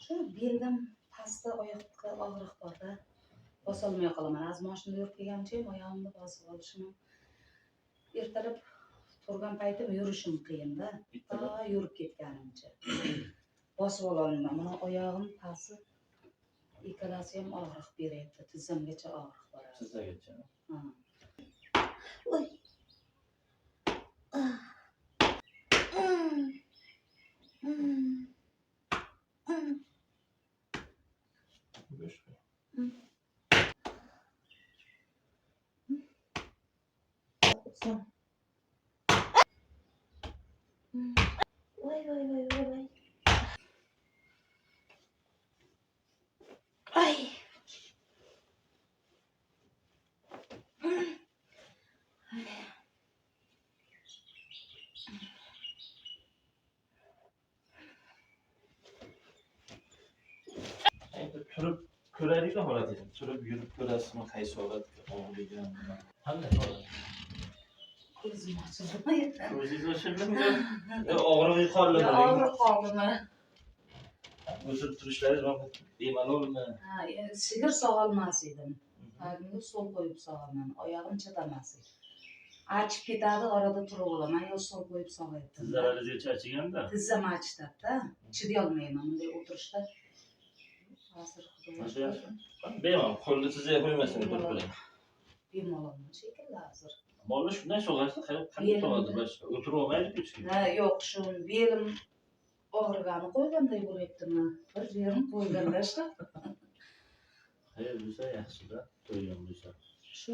Shu beldan pastda oyoqqa og'riq borda. Bosolmay qolaman. Hozir mashinada yurib kelganimcha ham oyog'imni bosib olishim. Ertalab turgan paytim yurishim qiyinda. Ta yurib ketganimcha. Bosib ololmayman. Mana oyog'im pasti ikkalasi ham og'riq beryapti. Tizzamgacha og'riq boradi. Tizzagacha. Ha. Oy. Besh. Voy voy voy voy voy. Ay. Endi turib ko'raylikda holatingizni. Turib yurib ko'rasizmi, qaysi holat og'rigan, nima? Qanday holat? Ko'zim ochilmay. Ko'zingiz ochildimi? Yo, og'rig'i qoldimi? Og'riq qoldimi? O'tirib turishlaringiz mana bemalolmi? Ha, sigir sog'olmas edim. Tagimga so'l qo'yib sog'aman. Oyog'im chidamas edi. Achib ketadi, orada turib olaman. Yo so'l qo'yib sog'ayaptim. Tizzalaringizgacha achiganda. Tizzam achitadi-da. Chidayolmayman bunday o'tirishda. Hozir Xudoga Mana shukur. Bemalol qo'lni tizzaga qo'ymasdan o'tirib ko'ring. Bemalolman shekilli hozir. Bolalar shunday sog'ashda qanday sog'adi boshqa? O'tirib olmaydi-ku hech kim. Ha, yo'q, shu belim og'rigani qo'yganday bo'lyaptimi? Bir yerim qo'yganda shu. Xayr bo'lsa yaxshi-da, to'ygan bo'lsa. Shu.